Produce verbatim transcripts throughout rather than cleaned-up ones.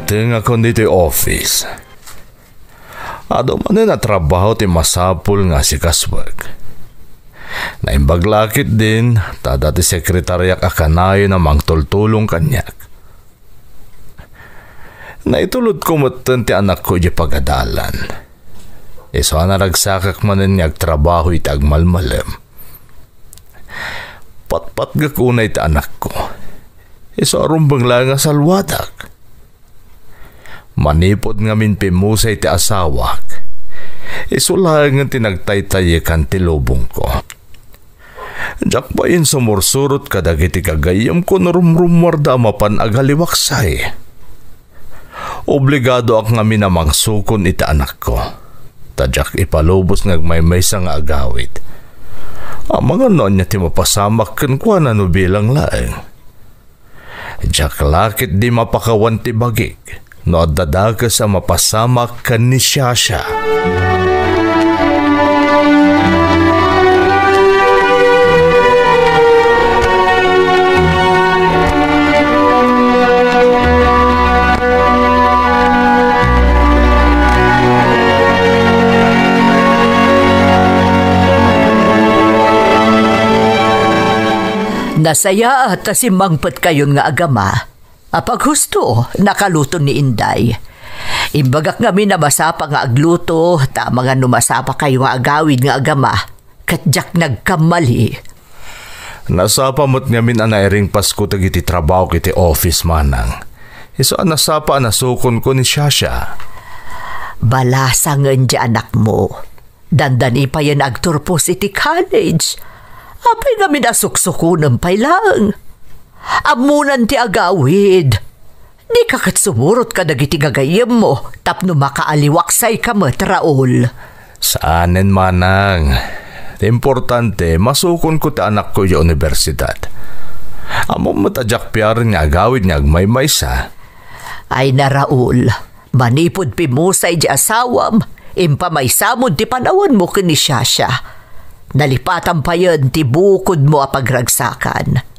Tengakon ditoy office. Adu manen a trabaho ti masapul nga sikaswek. Naimbag la ketdin ta adda ti sekretariak a kanayon a mangtultulong kaniak. Naitulodko metten ti anakko idiay pagadalan. Isu a naragsakak manen nga agtrabaho iti agmalmalem. Patpatgek unay ti anakko. Isu a rumbeng laeng a salwadak. Manipud ngamin pimmusay ti asawak, isu laengen ti nagtaytayekan ti lubongko. Diak pay insumursurot kadagiti gagayyemko no rumrummuarda a mapan agaliwaksay. Obligadoak ngamin a mangsukon iti anakko, ta diak ipalubos nga agmaymaysa nga agawid. Amangan no ania ti mapasamak kenkuana no bilang laeng. Diak la ketdi mapakawan ti bagik no adda dakes a mapasamak ken ni Shasha. Nasayaat ta simmangpetkayon nga agama. Apaghusto, nakaluto ni Inday. Imbagak ngamin a masapa nga agluto, ta amangan no masapakayo nga agawid nga agama, ket diak nagkammali. Nasapa met ngamin a nairingpasko dagiti trabahok iti office, manang. Isu a nasapa a nasukonko ni Shasha. Balasangen ti anakmo. Dandani payen agturpos iti college. Apay ngamin a suksukonem pay laeng? Ammonan ti agawid. Dika ket sumurot kadagiti gagayyemmo tapno makaaliwaksayka met, Raul. Saanen, manang. Ti importante, masukonko ti anakko idiay universidad. Ammom met a diak piaren nga agawid nga agmaymaysa. Ay na, Raul. Manipud pimmusay ti asawam, impamaysamon ti panawenmo ken ni Shasha. Nalipatan payen ti bukodmo a pagragsakan.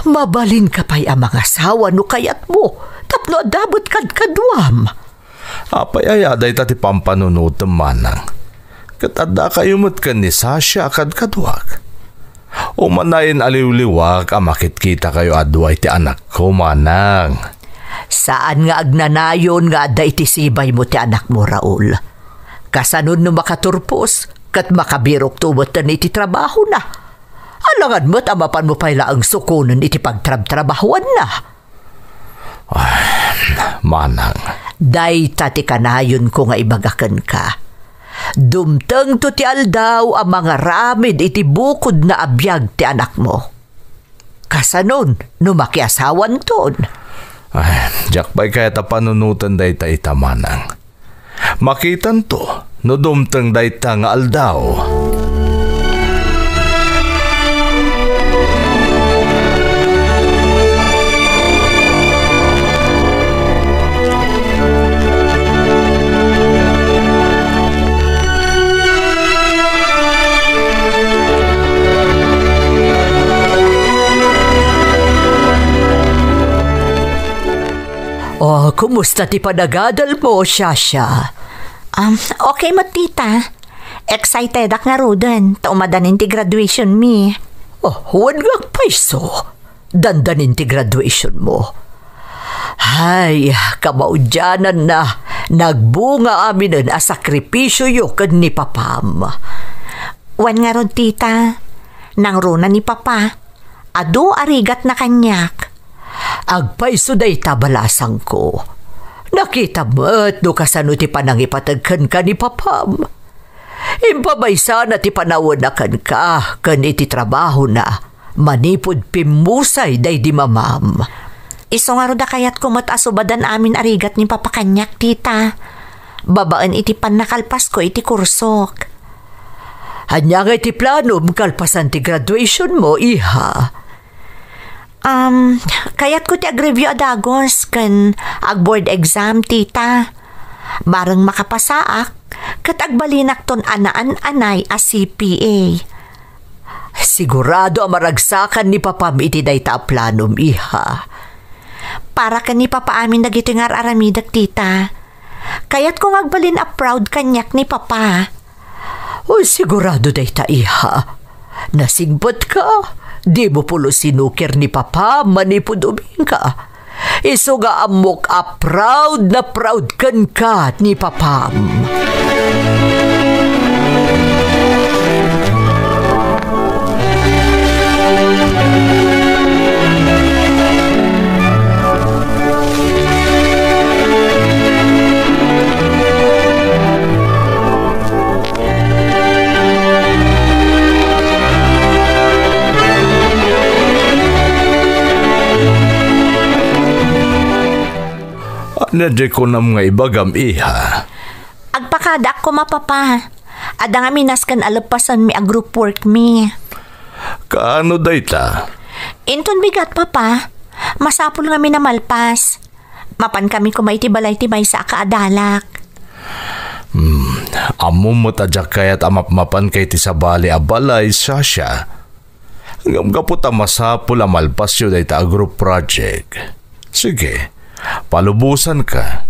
Mabalinka pay a mangasawa no kayatmo, tapno adda met kadkaduam. Apay aya dayta ti pampanunotem, manang? Ket addakayo met ken ni Shasha a kadkaduak. Umanayen a liwliwak a makitkitakayo a dua iti anakko, manang. Saan nga agnanayon nga adda iti sibaymo ti anakmo, Raul. Kasanon no makaturpos ket makabirokto metten iti trabahona? Alangan met a mapanmo pay laeng sukonen iti pagtrabtrabahuanna. Ay, manang. Dayta ti kanayonko nga ibaga kenka. Dumtengto ti aldaw a mangaramid iti bukodna a biag ti anakmo. Kasanon no makiasawanton? Ay, diak pay kayat a panunoten dayta ita, manang. Makitanto no dumteng dayta nga aldaw. Oh, kumusta ti panagadalmo, Shasha? Um, okay met, tita. Excitedak ngaruden ta umadanin ti graduation mi. Oh, wen nga agpayso. Dandanin ti graduation mo. Ay, kamaudiananna, nagbunga aminen a sakripisioyo ken ni papam. Wen ngarud, tita, nangruna ni papa. Adu a rigatna kaniak. Agpayso dayta, balasangko. Nakita met no kasano ti panangipateg kenka ni papam. Impamaysana ti panawenna kenka ken iti trabahona manipud pimmusay daydi mamam. Isu ngarud a kayatko met a subadan amin a rigat ni papa kaniak, tita. Babaen iti pannakalpasko iti kursok. Ania ngay ti planom kalpasan ti graduation mo, iha? Um, kayatko ti agreview a dagus ken agboard exam, tita. Bareng makapasaak, ket agbalinakton a naan-anay a C P A. Sigurado a maragsakan ni papam iti dayta a planom, iha. Para ken ni Papa amin dagitoy nga ar-aramidek, tita. Kayatko nga agbalin a proud kaniak ni Papa. Uy, sigurado dayta, iha. Nasigpetka, dimo pulos sinukir ni Papa manipud ubingka. Isu nga ammok a proud na proud kenka ni Papam. Ania diay kunam nga ibagam, iha? Agpakadaak koma, Papa. Adda ngamin nasken a leppasenmi a group work mi. Kaano dayta? Inton bigat, Papa. Masapul ngamin a malpas. Mapankami koma iti balay ti maysa a kaadalak. Hmm, ammom met a diak kayat a mapmapanka iti sabali a balay, Shasha. Ngem gapu ta masapul a malpasyo dayta a group project, sige, palubosanka.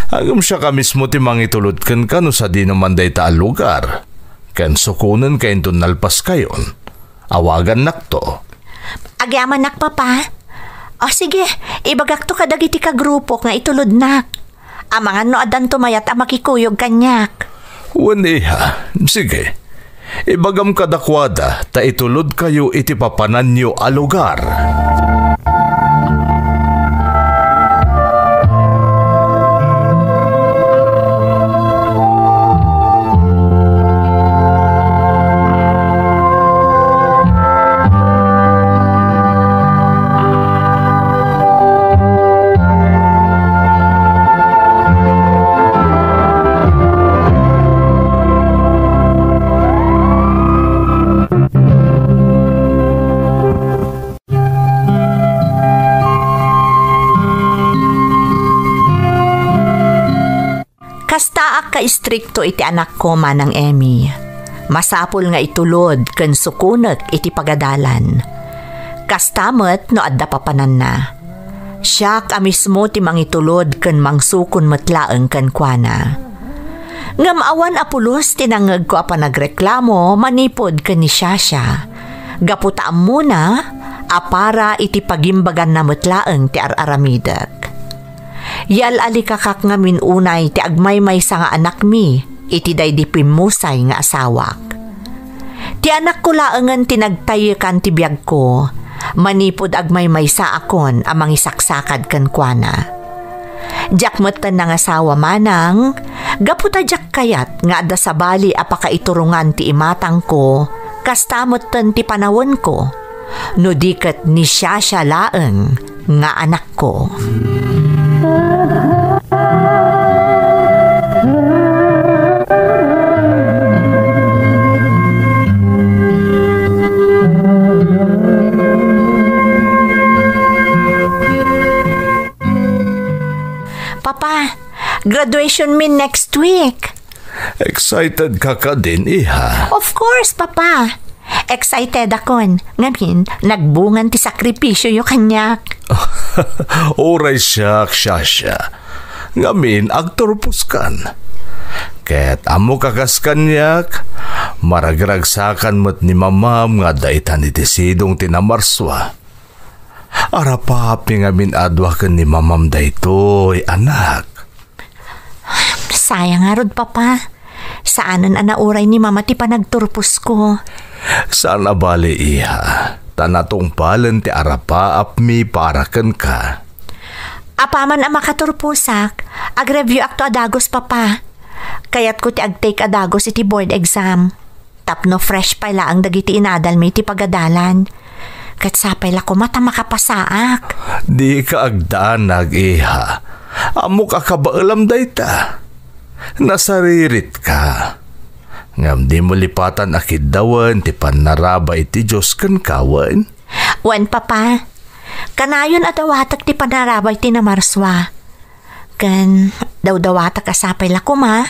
Ngem siak a mismo ti mangitulod kenka no sadino man dayta a lugar, ken sukonenka inton nalpaskayon. Awagannakto. Agyamanak, Papa. O sige, ibagakto kadagiti kagrupok nga itulodnak. Amangan no addanto mayat a makikuyog kaniak. Wen, iha. Sige. Ibagam kadakuada ta itulodkayo iti papananyo a lugar. Kastaak ka istrikto iti anakko, Manang Emmy. Masapul nga itulod ken sukonek iti pagadalan. Kasta met no adda papananna. Siak a mismo ti mangitulod ken mangsukon met laeng kenkuana. Ngem awan a pulos ti nangngegko a panagreklamo manipud ken ni Shasha, gapu ta ammona a para iti pagimbaganna met laeng ti ar-aramidek. Yal-alikakak ngamin unay ti agmaymaysa nga anakmi iti daydi pimmusay nga asawak. Ti anakko laengen ti nagtaykan ti biagko, manipud agmaymaysaakon a mangisaksakad kenkuana. Diak metten nangasawa manang, gapu ta diak kayat nga adda sabali a pakaiturongan ti imatangko, kasta metten ti panawenko. No di ket ni Shasha laeng nga anakko. Papa, graduation mi next week. Excited ka kadin, iha? Of course, Papa. Excited akon. Ngamin, nagbungan ti sakripisioyo kaniak. Uray siak, Shasha. Ngamin, agturposkan. Ket ammok a kas kaniak, maragragsakan met ni Mamam nga adda itan iti sidong ti Namarsua. Arapaapmi ngamin a dua ken ni Mamam daytoy, anak. Sayang ngarud, Papa. Saanen a nauray ni Mama ti panagturposko. Saan a bale, iha, ta natungpalen ti arapaapmi para kenka. Apaman a makaturposak, agreview-akto a dagus, Papa. Kayatko ti agtake a dagus iti board exam. Tapno fresh pay laeng dagiti inadalmi iti pagadalan. Ket sapay la koma ta makapasaak. Dika agdanag, iha. Ammok a kabaelam dayta. Nasariritka. Ngem dimo lipatan a kiddawen ti pannarabay ti Dios kenka wen? Wen, Papa. Kanayon a dawatek ti pannarabay ti Namarsua. Ken dawdawatek a sapay la koma,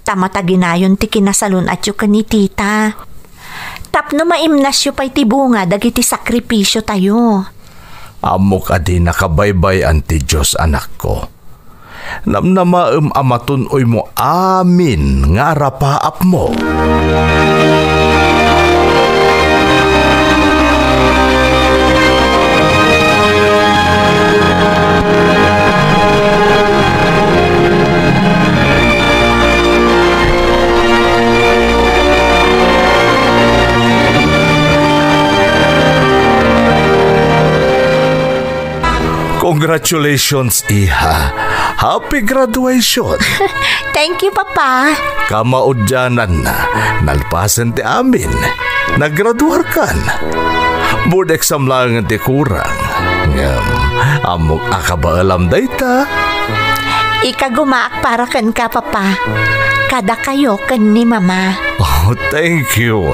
ta mataginayon ti kinasalun-atyo ken ni Tita. Tapno maimnasyo pay ti bunga dagiti sakripisiotayo. Ammok a dinaka baybay-an ti Dios, anakko. Namnamaem a matun-oymo amin nga arapaapmo. Congratulations, iha. Happy graduation. Thank you, Papa. Kamaudiananna, nalpasen ti amin. Naggraduarkan. Board exam laeng ti kurang. Ngem, ammok a kabaelam dayta. Ikagumaak para kenka, Papa. Kadakayo ken ni Mama. Oh, thank you.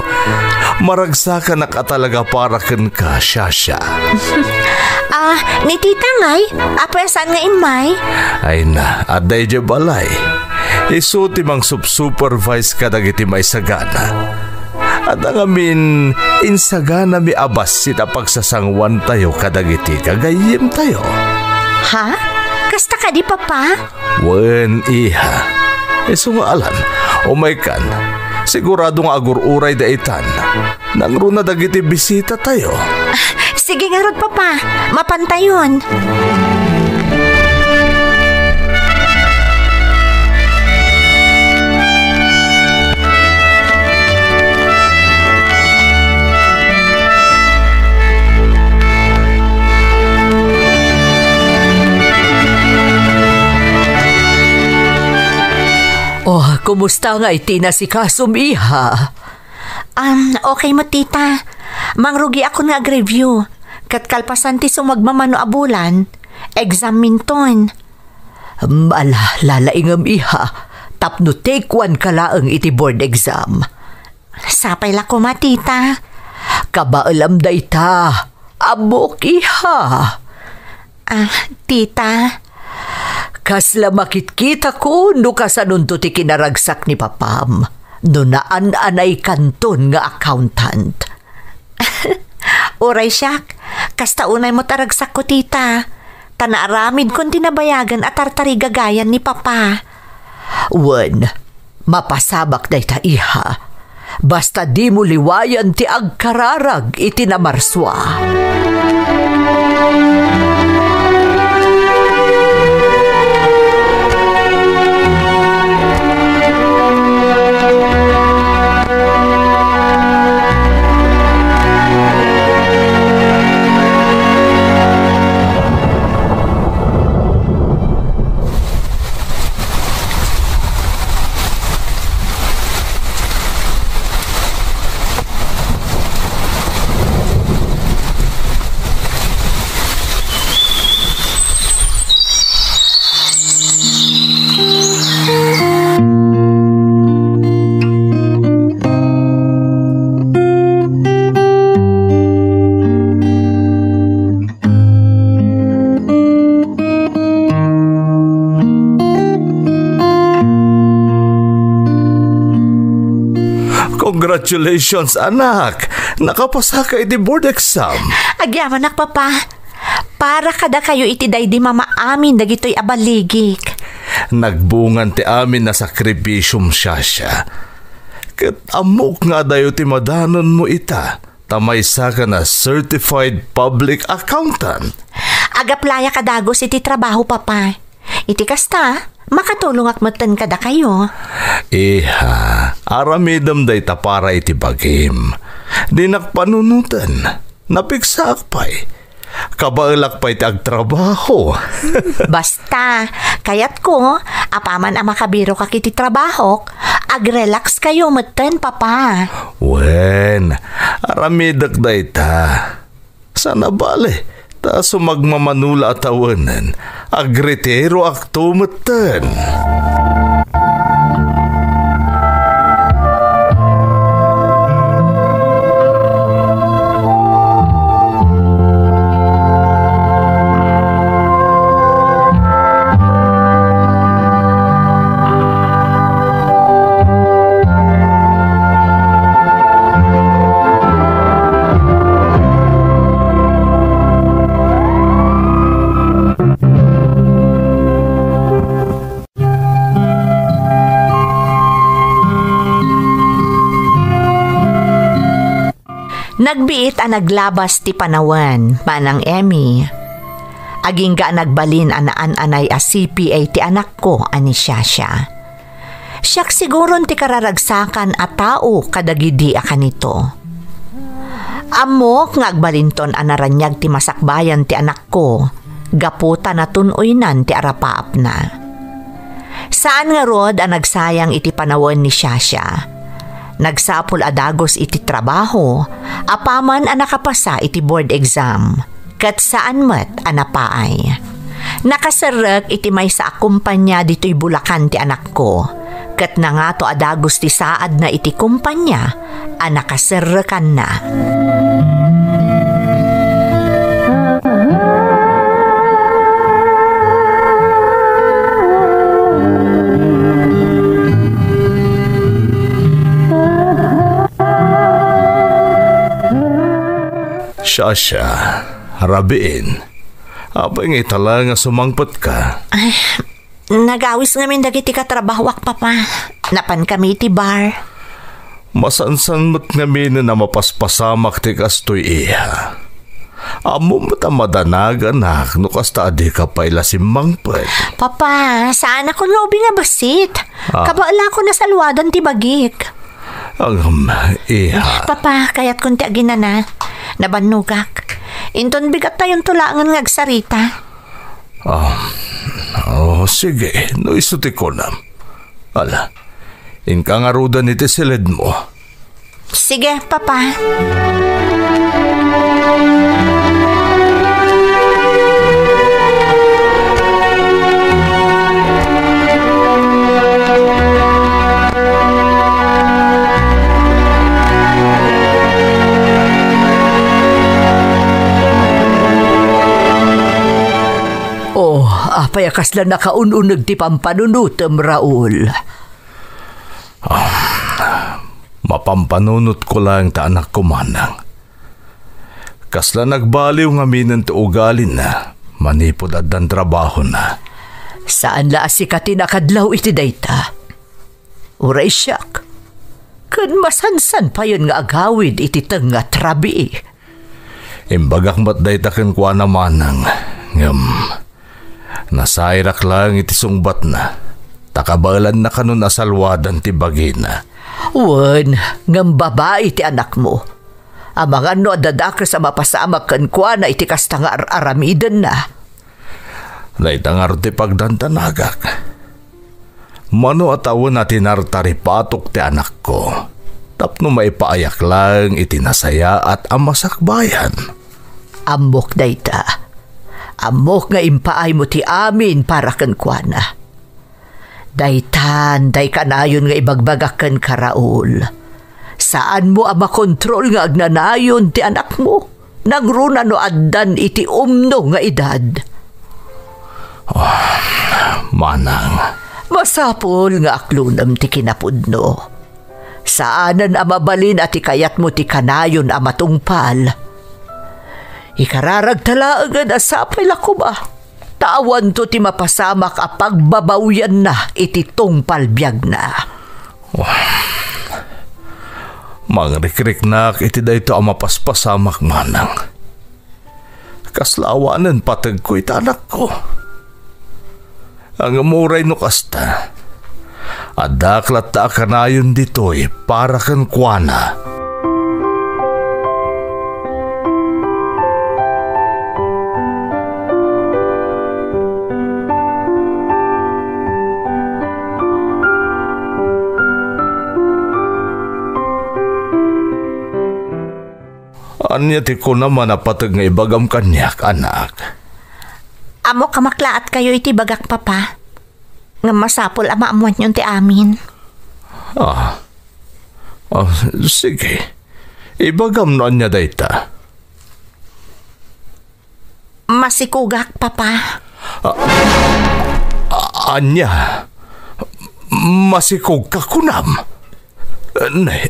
Maragsakanak a talaga para kenka, Shasha. Ah, ni Tita ngay? Apay a saan nga immay? Ay na, adda idiay balay. Isu ti mangsupsupervise kadagiti maisagana. Adda ngamin, insaganami a bassit a pagsasanguantayo kadagiti gagayyemtayo. Ha? Kasta kadi, Papa? Wen, iha. Isu nga alan, umaykan. Sigurado nga agur-uray daytan. Nangruna dagiti bisitatayo. Sige ngarud, Papa. Mapantayon. Oh, kumusta ngay ti inasikasom, iha? Um, okay met, tita. Mangrugiakon nga ag-review. Ket kalpasan ti sumagmamano a bulan, examminton. Ala, lalaingem, iha. Tapno take one ka laeng iti board exam. Sapay la koma, tita. Kabaelam dayta. Ammok, iha. Ah, tita. Kasla makitkitak no kasanonto ti kinaragsak ni papam no naan-anaykanton nga accountant. Uray siak, kasta unay met a ragsakko, tita. Ta naaramidkon ti nabayagen a tartarigagayan ni papa. Wen, mapasabak dayta, iha. Basta dimo liwayan ti agkararag iti namarsua. Congratulations, anak! Nakapasaka iti board exam. Agyamanak, Papa. Para kadakayo iti daydi mamaamin dagitoy a balligik. Nagbungan ti amin a sakripisiom, Shasha. Ket ammok nga adayo ti madanonmo ita. Ta maysaka a certified public accountant. Ag-applyak a dagus iti trabaho, Papa. Iti kasta, makatulongak metten kadakayo. Iha, aramidem dayta para iti bagim. Dinak panunoten. Napigsaak pay. Kabaelak pay ti agtrabaho. Basta, kayatko, apaman a makabirokak iti trabahok, agrelax kayo metten, Papa. Wen, aramidek dayta. Saan a bale, ta sumagmamano la a tawenen, agretiroakto metten. Nagbiit a naglabas ti panawen, Manang Emmy. Agingga a nagbalin a naan-anay a C P A ti anakko a ni Shasha. Siak siguron ti kararagsakan a tao kadagidi a kanito. Ammok nga agbalinton a naraniag ti masakbayan ti anakko gapu ta natun-oynan ti arapaapna. Saan ngarud a nagsayang iti panawen ni Shasha. Nagsapul a dagus iti trabaho, apaman a nakapasa iti board exam, ket saan met a napaay. Nakaserrek iti maysa a kumpanya ditoy Bulacan ti anakko, ket nangato a dagus ti saadna iti kumpanya a nakaserrekanna. Shasha, rabiin. Apay nga ita la nga sumangpetka? Ay, nagawis ngamin dagiti katrabahoak, Papa. Napan kami iti bar. Masansan met ngamin a mapaspasamak ti kastoy, iha. Ammom met a madanaganak no kasta a dika pay la simmangpet. Papa, saanakon nga ubi nga bassit. Ah. Kabaelakon a salwadan ti bagik. Ngem, iha. Papa, kayatkon ti aginana. Nabannogak. Inton bigattayonto laengen nga agsarita. Ah, oh, sige, no isu ti kunam. Ala, inka ngaruden iti silidmo. Sige, Papa. Oh, apay a kasla nakaun-uneg ti pampanunotem, Raul? Ah, mapampanunotko laeng ta anakko, Manang. Kasla nagbaliw ngaminen ti ugalina manipud addan trabahona. Saan la a sika ti nakadlaw iti dayta. Uray siak, ken masansan payen nga agawid iti tengnga ti rabii. Imbagak met dayta kenkuana, Manang, ngem nasairak laeng iti sungbatna, ta kabaelanna kanon a salwadan ti bagina. Wen, ngem babai ti anakmo. Amangan no adda dakes a mapasamak kenkuana iti kasta nga ar-aramidenna. Dayta ngarud ti pagdandanagak. Mano a tawen a tinartaripatok ti anakko tapno maipaayak laeng iti nasayaat a masakbayan. Ammok dayta. Ammok nga impaaymo ti amin para kenkuana. Daytan, dayta kanayon nga ibagbagak kenka, Raul. Saanmo a makontrol nga agnanayon ti anakmo. Nangruna no addan iti umno nga edad. Ah, Manang. Masapul nga aklonem ti kinapudno. Saanen a mabalin a ti kayatmo ti kanayon a matungpal. Ikararagta laengen a sapay la koma ta awanto ti mapasamak a pagbabawianna iti tungpal biagna. Mangrikriknak iti daytoy a mapaspasamak, Manang. Kasla awanen pategko iti anakko. Ngem uray no kasta, addaak latta a kanayon ditoy para kenkuana. Ania ti kunam a napateg nga ibagam kaniak, anak? Ammok a maklaatkayo iti ibagak, Papa. Ngem masapul a maammoanyon ti amin. Ah. Ah, sige. Ibagam no ania dayta. Masikogak, Papa. Ah, ah, ania? Masikogka, kunam? Nay,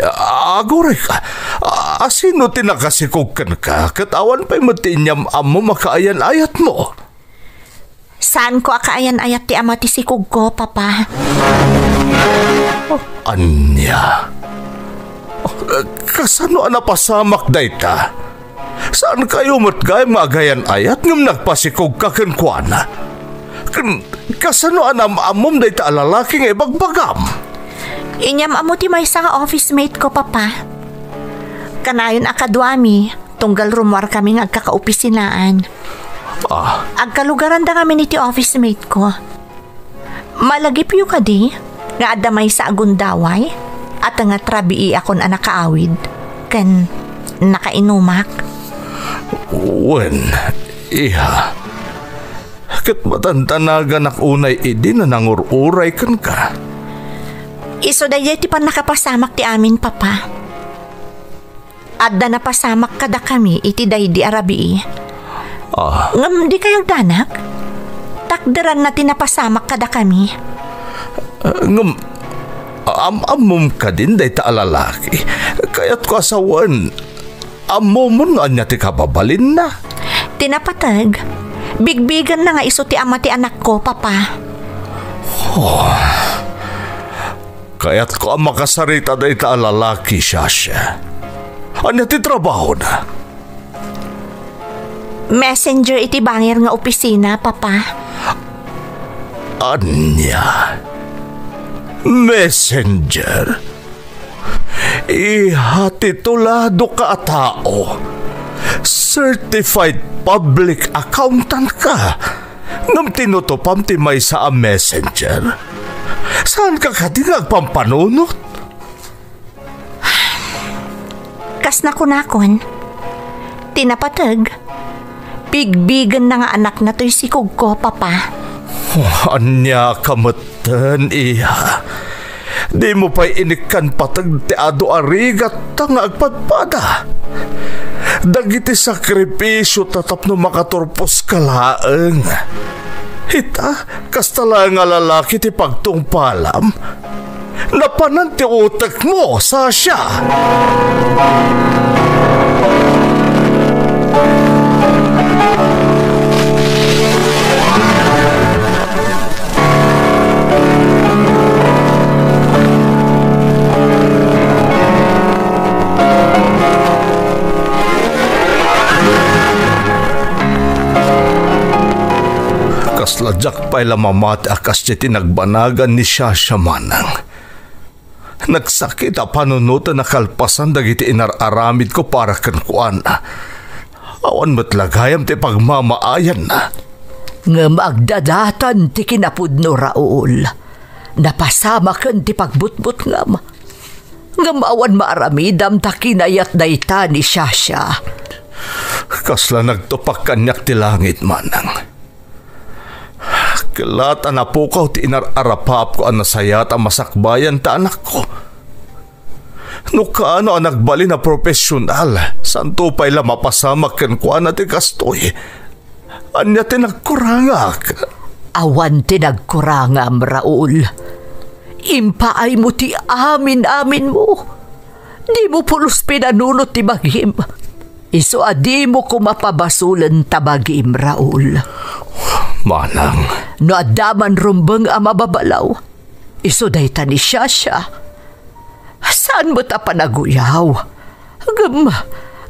aguray ka. A-, asino ti nakasikog kenka? Ket awan pay met ti inyam-ammom a kaayan-ayatmo. Saanko a kaayan-ayat ti ama ti sikogko, Papa. Ania? Kasano a napasamak dayta? Saankayo met gayam nga agayan-ayat ngem nagpasikogka kenkuana? Ken kasano a naam-ammom dayta a lalaki nga ibagbagam? Inyam-ammo ti maysa nga office mate ko, Papa. Kanayon a kaduami, tunggal rummuarkami nga agkakaopisinaan. Ah. Agkalugaranda ngamin iti office mate ko. Malagipyo kadi nga adda maysa a gundaway a tengnga ti rabiiakon a nakaawid ken nakainumak? Wen, iha. Ket matantanaganak unay idi a nangur-uray kenka. Isu daydiay ti pannakapasamak ti amin, Papa. Adda napasamak kadakami iti daydi a rabii. Ah. Ngem dikay agdanag? Takderanna ti napasamak kadakami. Ah, ngem, am-ammom kadin dayta a lalaki? Kayatko a sawen, ammomon no ania ti kababalinna? Ti napateg, bigbigenna nga isu ti ama ti anakko, Papa. Oh. Kayatko a makasarita dayta a lalaki, Shasha. Ania ti trabahona? Messenger iti bangir nga opisina, Papa. Ania? Messenger? Iha, tituladoka a tao. Certified public accountant ka. Ngem tinutupam ti maysa a messenger? Saanka kadi nga agpampanunot? Kas nakunakon, ti napateg, bigbigenna nga anakna toy sikogko, Papa. Oh, ania ka metten, iha? Dimo pay inikkan pateg ti adu a rigatta nga agpadpada. Dagiti sakripisio ta tapno makaturposka laeng. Ita, kasta laeng a lalaki ti pagtungpalam. Napanan ti utekmo, Sasha. Kasla diak pay la mamati a kas ti nagbanagan ni Shasha, manang. Nagsakit a panunoten a kalpasan dagiti inar-aramidko para kenkuana. Awan met la gayam ti pagmamaayanna. Ngem agdadatan ti kinapudno, Raul. Napasamaken ti pagbutbutngam. Ngem awan maaramidam ta kinayat dayta ni Shasha. Kasla nagtupak kaniak ti langit, manang. Kellat a napukaw ti inar-arapaapko a nasayaat a masakbayan ta anakko. No kaano a nagbalin a profesional, saanto pay la mapasamak kenkuana ti kastoy. Ania ti nagkurangak? Awan ti nagkurangam, Raul. Impaaymo ti amin-aminmo. Dimo pulos pinanunot ti bagim. Isu a dimo koma pabasolen ta bagim, Raul. Manang. No adda man rumbeng a mababalaw, isu dayta ni Shasha. Saan met a panaguyaw. Ngem,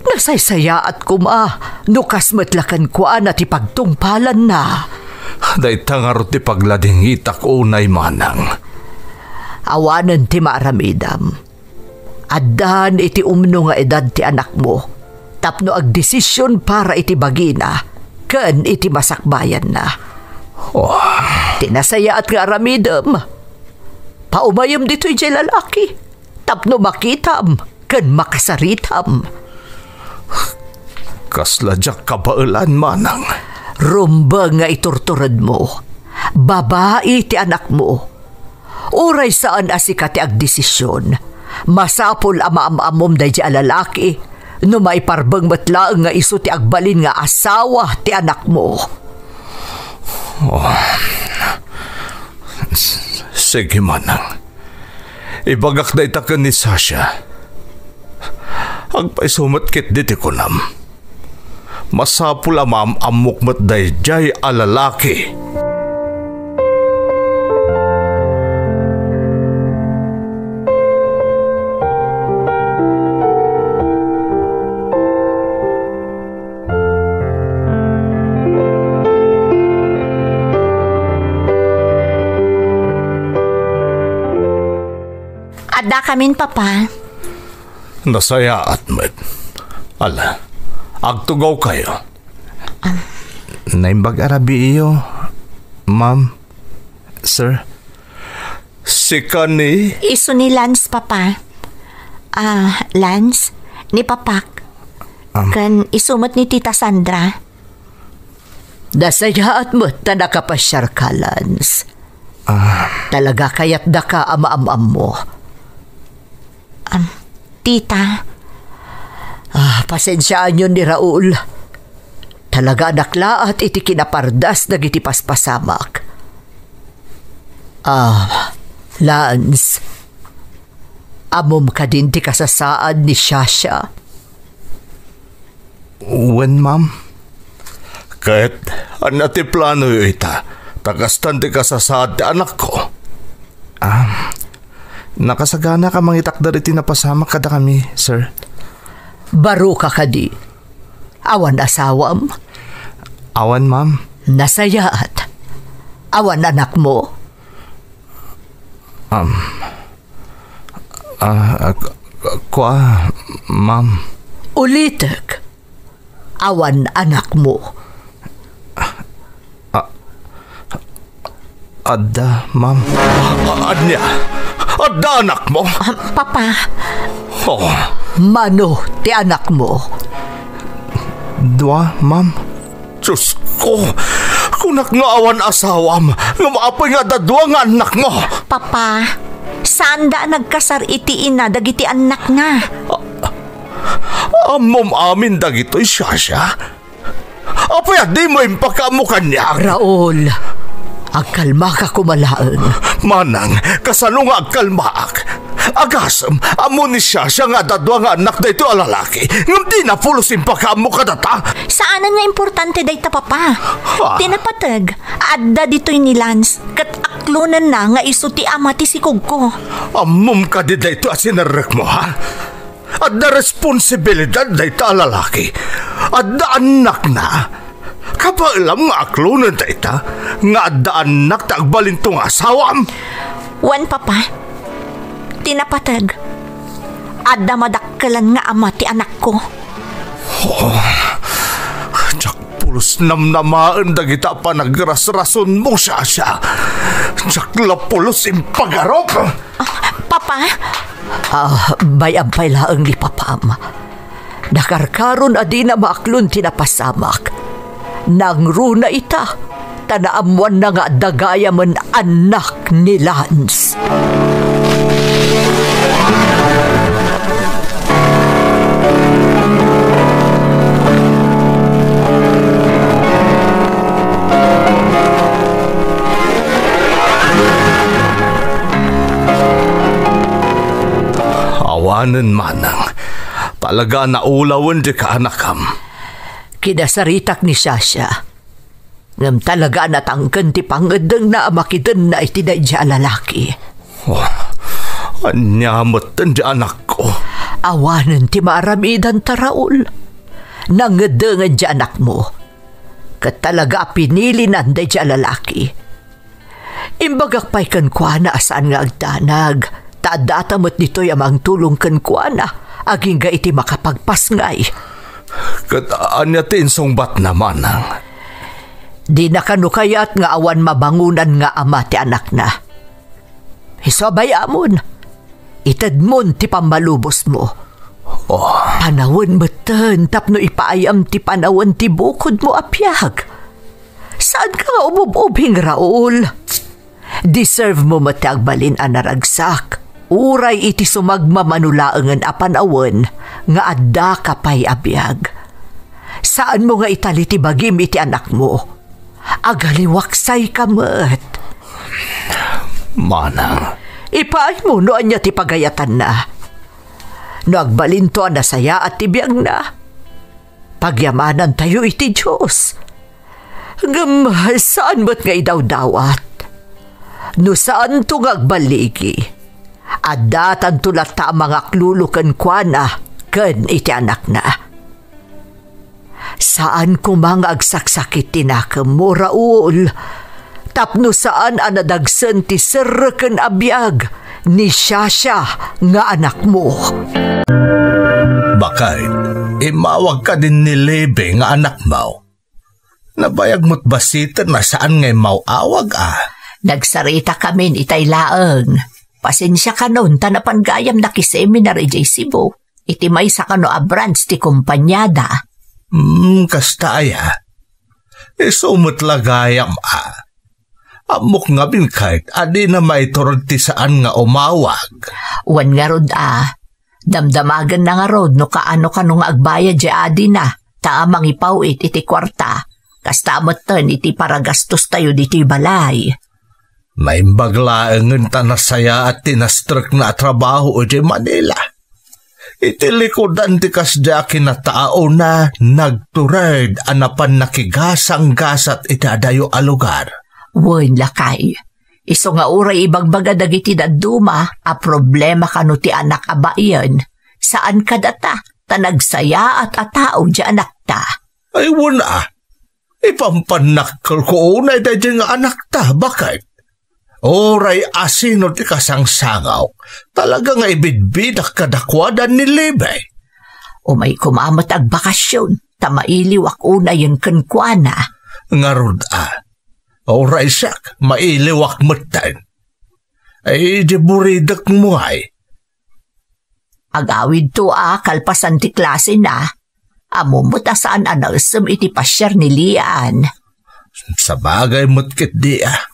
nasaysayaat koma no kas met la kenkuana ti pagtungpalanna. Dayta ngarud ti pagladingitak unay, manang. Awanen ti maaramidam. Addan iti umno nga edad ti anakmo tapno agdesisyon para iti bagina ken iti masakbayanna. Oh. Ti nasayaat nga aramidem, paumayem ditoy diay lalaki tapno makitam ken makasaritam. Kasla diak kabaelan, manang. Rumbeng nga iturturedmo. Babai ti anakmo. Uray saan a sika ti agdesisyon, masapul a maam-ammom daydi a lalaki no maiparbeng met laeng nga isu ti agbalin nga asawa ti anakmo. Oh. S-, sige, manang. Ibagak dayta ken ni Sasha. Agpayso met ketdi ti kunam. Masapul a maam-ammok met daydiay a lalaki. Addakamin, Papa. Nasayaat met. Ala, agtugawkayo. Naimbag a rabiiyo, ma'am, sir. Sika ni? Isu ni Lance, Papa. Ah, Lance, ni Papak. Am. Ken isu met ni Tita Sandra. Nasayaat met ta nakapasiarka, Lance. Ah. Talaga kayatdaka a maam-ammo. Am, Tita. Ah, pasensiaanyon ni Raul. Talaga a naklaat iti kinapardas dagiti paspasamak. Ah, Lance, ammom kadin ti kasasaad ni Shasha? Wen, ma'am. Ket ania ti planoyo ita? Ta kastan ti kasasaad ti anakko. Ah, nakasagana ka mangitakder iti napasamak kadakami, sir. Baro ka kadi? Awan asawam? Awan, ma'am. Nasayaat. Awan anakmo? Um, ah, ah, k-, kua, ma'am. Ulitek. Awan anakmo. Ah, adda, ma'am. A-, ania? Adda anakmo? Ah, Papa. Oh. Mano ti anakmo? Dua, ma'am. Diosko, kunak nga awan asawam, ngem apay nga adda dua nga annakmo? Papa, saanda a nagkasar iti ina dagiti annakna. A-, ammom amin dagitoy, Shasha? Apay a dimo impakaammo kaniak? Raul, agkalmaka koma laeng. Manang, kasano nga agkalmaak? Agasem, ammo ni Shasha nga adda dua nga annak daytoy a lalaki, ngem dina pulos impakaammo kadata. Saanen nga importante dayta, Papa. Ah. Ti napateg, adda ditoy ni Lance, ket aklonenna nga isu ti ama ti sikogko. Ammom kadi daytoy a sinerrekmo, ha? Adda responsibilidad dayta a lalaki. Adda annakna. Kabaelam nga aklonen dayta nga adda annak ta agbalinto nga asawam? Wen, Papa. Ti napateg, adda madakkelan nga ama ti anakko. Oh, diak pulos namnamaen dagita a panagrasrasonmo, Shasha. Diak la pulos impagarup. Ah, Papa? Ah, bay-am pay laeng ni Papam. Nakarkaron a dina maaklon ti napasamak. Nangruna ita, ta naammoanna nga adda gayamen annak ni Lance. Awanen, manang. Talaga a naulawen ti kaanakam. Kinasaritak ni Shasha. Ngem talaga a natangken ti pangngeddengna a makidenna iti daydiay a lalaki. Oh, ania metten ti anakko? Awanen ti maaramidanta, Raul. Nangngeddengen ti anakmo. Ket talaga a pinilinan daydiay a lalaki. Imbagak pay kenkuana a saan nga agdanag, ta addata met ditoy a mangtulong kenkuana, agingga iti makapagpasngay. Ket ania ti insungbatna, manang? Dina kano kayat nga awan mabangonan nga ama ti anakna. Isu a bay-amon, itedmon ti pammalubosmo. Oh. Panawen metten tapno ipaayam ti panawen ti bukodmo a biag. Saanka nga ubub-ubing, Raul. Deserve mo met ti agbalin a naragsak, uray iti sumagmamano laengen a panawen nga addaka pay a biag. Saanmo nga itali ti bagim iti anakmo. Agaliwaksayka met. Manang. Ipaaymo no ania ti pagayatanna. No agbalinto a nasayaat ti biagna, pagyamanantayo iti Dios. Ngem saan met nga idawdawat. No saanto nga agballigi, addatanto latta a mangaklulo kenkuana ken iti anakna. Saan koma nga agsaksakit ti nakemmo, Raul, tapno saan a nadagsen ti serreken a biag ni Shasha nga anakmo. Bakay, imawag ka din ni Levi nga anakmo. Nabayag mo't basiten a saan nga immaw-awag a. Nagsarita kamin itay laeng. Pasensia kanon ta napan gayam nakiseminar idiay Cebu. Iti maysa kano a branch ti kompaniada. Hmm, kasta aya. Isu met la gayam a. Ammok ngamin ket a dina maiturod ti saan nga umawag. Wen ngarud a, damdamagenna ngarud no kaano kano nga agbayad diay adina, ta mangipaw-it iti kuarta. Kasta metten iti paragastostayo ditoy balay. Naimbag laengen ta nasayaat ti nastrekna a trabaho idiay Manila. Iti likudan ti kasdi a kinataona, nagtured a napan nakigasanggasat iti adayo a lugar. Wen, lakay. Isu nga uray ibagbaga dagiti dadduma a problema kano ti anak a baien, saan kadata, ta nagsayaat a tao diay anakta. Ay, wen a. Ipampannak kelko unay daydiay nga anakta, baket. Uray asino ti kasangsangaw, talaga nga ibidbidak kadakuada ni Levi. Umay koma met agbakasyon, ta mailiwak unayen kenkuana. Ngarud a, uray siak, mailiwak metten. Ay, di buridek mo ay. Agawidto a kalpasan ti klasena. Ammom met a saan a naessem iti pasiar ni Lian. Sabagay met ketdi a.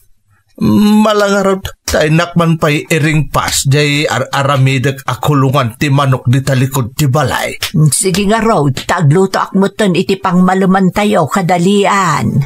Mala ngarud, ta innak man pay iringpas diay ar-aramidek a kulongan ti manok dita likud ti balay. Sige ngarud, ta aglutoak metten iti pangmalemantayo kada Lian.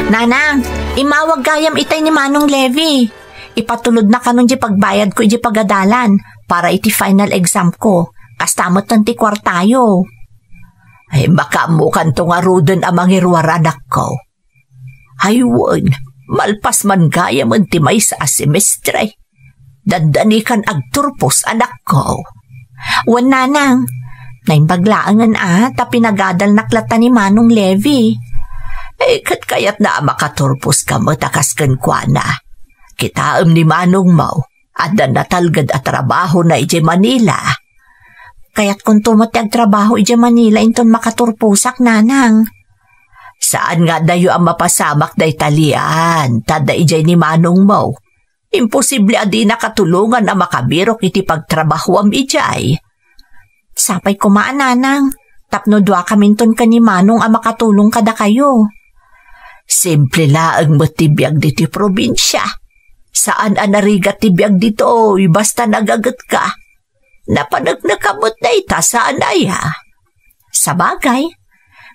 Nanang, imawag gayam itay ni Manong Levi. Ipatulodna kanon diay pagbayadko idiay pagadalan para iti final exam ko. Kasta metten ti kuartayo. Ay, makaammokanto ngaruden a mangiruar, anakko. Ay, wen, malpas man gayamen ti maysa a semestre. Dandanikan agturpos, anakko. Wen, nanang, naimbag laengen a ta pinagadalnak latta ni Manong Levi. Eh, ket kayatna a makaturposka met a kas kenkuana. Kitaem ni manongmo, adda natalged a trabahona idiay Manila. Kayatkonto met ti agtrabaho idiay Manila inton makaturposak, nanang. Saan nga adayo a mapasamak dayta Lian, ta adda idiay ni manongmo. Imposible a dinaka tulongan a makabirok iti pagtrabahoam idiay. Sapay koma a, nanang, tapno duakaminton ken ni manong a makatulong kadakayo. Simple laeng met ti biag ditoy probinsia. Saan a narigat ti biag ditoy, basta nagagetka. Napanekneka met dayta, saan aya? Sabagay,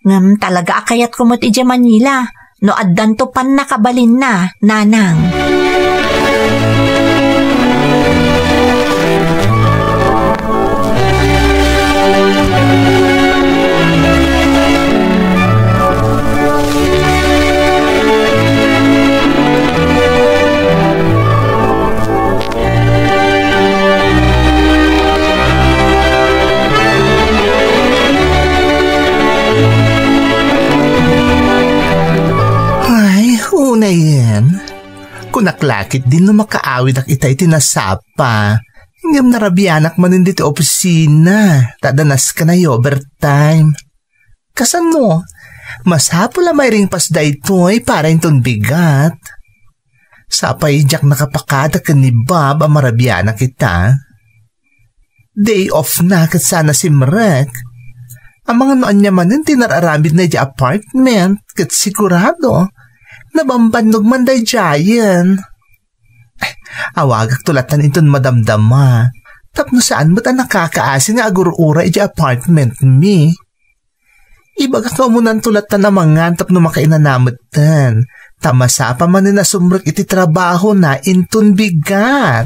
ngem talaga a kayatko met idiay Manila no addanto pannakabalinna, nanang. Ay, unayen. Kunak la ketdin no makaawidak itay ti nasapa. Ngem narabianak manen ditoy opisina, ta adda naskanayo overtime. Kasano? Masapul a mairingpas daytoy para inton bigat. Sapay diak nakapakada ken ni Bob a marabianak ita. Day off na ket saan a simrek. Amangan no ania manen ti nararamidna idiay apartment ket sigurado nabambannog man daydiayen. Eh, awagakto latta inton madamdama tapno saan met a nakakaasi nga agur-uray idiay apartment mi. Ibagak nga umunanto latta a mangan tapno makainana metten. Ta masapa manen a sumrek iti trabahona inton bigat.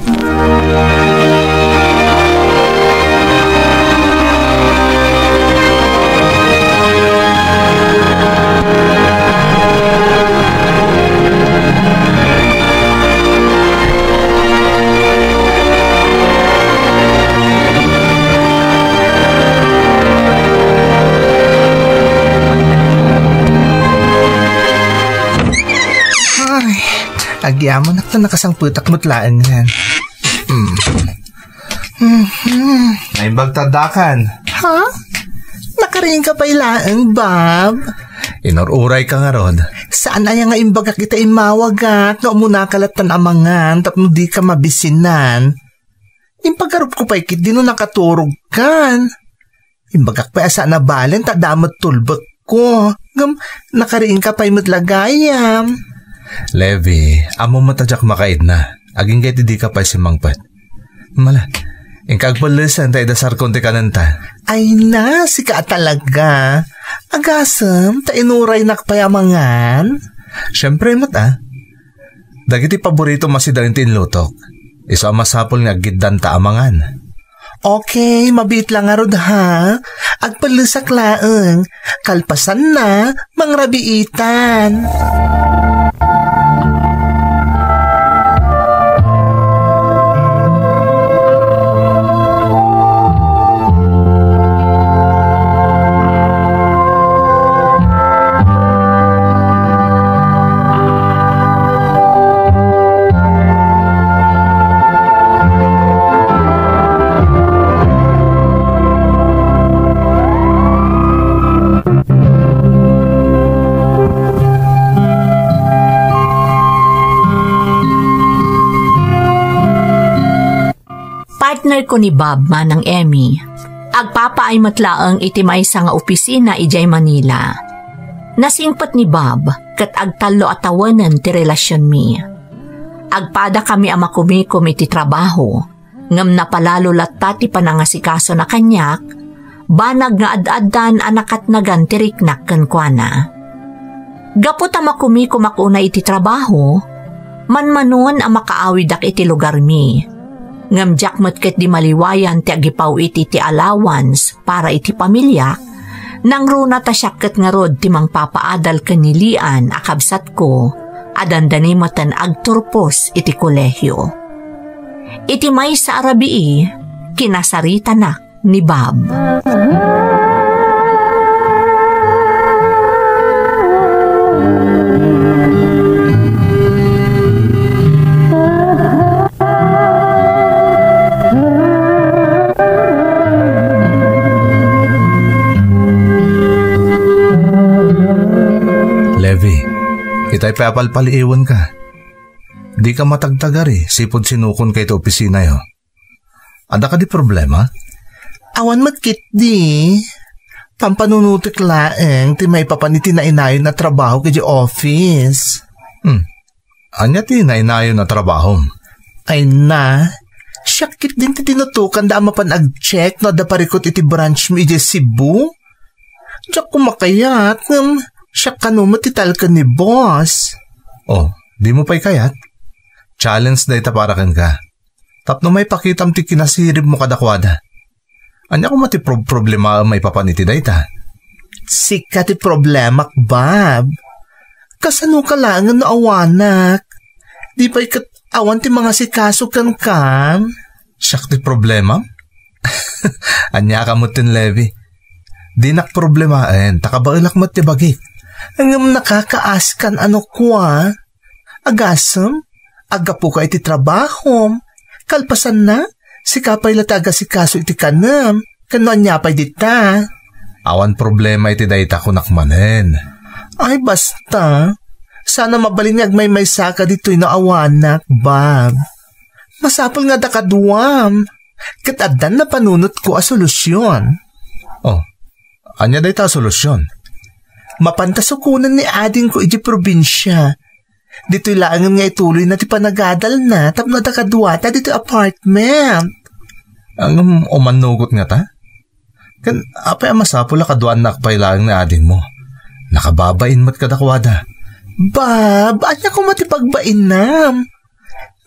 Agyamanak ta nakasangpetak met laengen. Hmm. Mhm. Naimbag ta addakan. Ha? Nakariingka pay laeng, Bob? Inur-urayka ngarud. Saan aya nga imbagak ita immawagak nga umunaka latta amangan tapno dika mabisinan? Impagarupko pay ketdi no nakaturogkan. Imbagak pay a saan a balen ta adda met tulbekko. Ngem nakariingka pay met la gayam. Levi, ammom met a diak makaidna. Agingga iti dika pay simmangpet. Mala, inka agpellesen ta idasarkon ti kanenta. Ay na, sika a talaga. Agasem ta inuraynak pay amangan? Siempre met a. Dagiti paboritom a sidaen ti inlutok. Isu a masapul nga aggiddanta amangan. Okay, mabiit la ngarud ha. Agpellesak laeng. Kalpasanna, mangrabiitan. Partner ko ni Bob, Manang Emmy. Agpapaay met laeng iti maysa nga opisina idiay Manila. Nasingpet ni Bob ket agtallo a tawenen ti relasionmi. Agpadakami a makumikom iti trabaho, ngem napalalo latta ti panangasikasona kaniak, banag nga ad-addan a nakatnagan ti riknak kenkuana. Gapu ta makumikomak unay iti trabaho, manmanon a makaawidak iti lugarmi. Ngem diak met ketdi maliwayan ti agipaw iti, ti allowance para iti pamiliak, nangruna ta siak ket ngarud ti mangpapaadal ken ni Lian a kabsatko a dandani metten agturpos iti kolehio. Iti maysa a rabii, kinasaritanak ni Bob. Levi, itay pay a palpaliiwenka. Dika matagtagari, sipud sinukonka iti opisinayo. Adda kadi problema? Awan met ketdi. Pampanunotek laeng ti maipapan iti nainayon a trabaho idiay office. Hmm. Ania ti nainayon a trabahom? Ay na, siak ketdin ti tinutokanda a mapan ag-check no adda parikut iti branch mi idiay Cebu. Diak makayat, ngem siak kano met ti talken ni boss. Oh, dimo pay kayat? Challenge dayta para kenka. Tapno maipakitam ti kinasiribmo kadakuada. Ania koma ti prob-, problemaem maipapan iti dayta? Sika ti problemak, Bob. Kasanoka laengen no awanak? Di pay ket awan ti mangasikaso kenka? Siak ti problema? Ania ka met ten, Levi? Dinak problemaen, ta kabaelak met ti bagik. Ngem nakakaaskan a no kua? Agasem, aggapuka iti trabahom. Kalpasanna, sika pay la ti agasikaso iti kanem, ken no ania pay dita. Awan problema iti dayta, kunak manen. Ay, basta. Saan a mabalin nga agmaymaysaka ditoy no awanak, Bob. Masapul nga adda kaduam. Ket addan napanunotko a solusyon. Oh, ania dayta a solusyon? Mapanta sukonen ni adingko idiay probinsia. Ditoy laengen nga ituloyna ti panagadalna tapno adda kaduata ditoy apartment. Ngem umannugot ngata? Ken apay a masapul a kaduaannak pay laeng ni adingmo? Nakababain met kadakuada. Bob, ania koma ti pagbainam?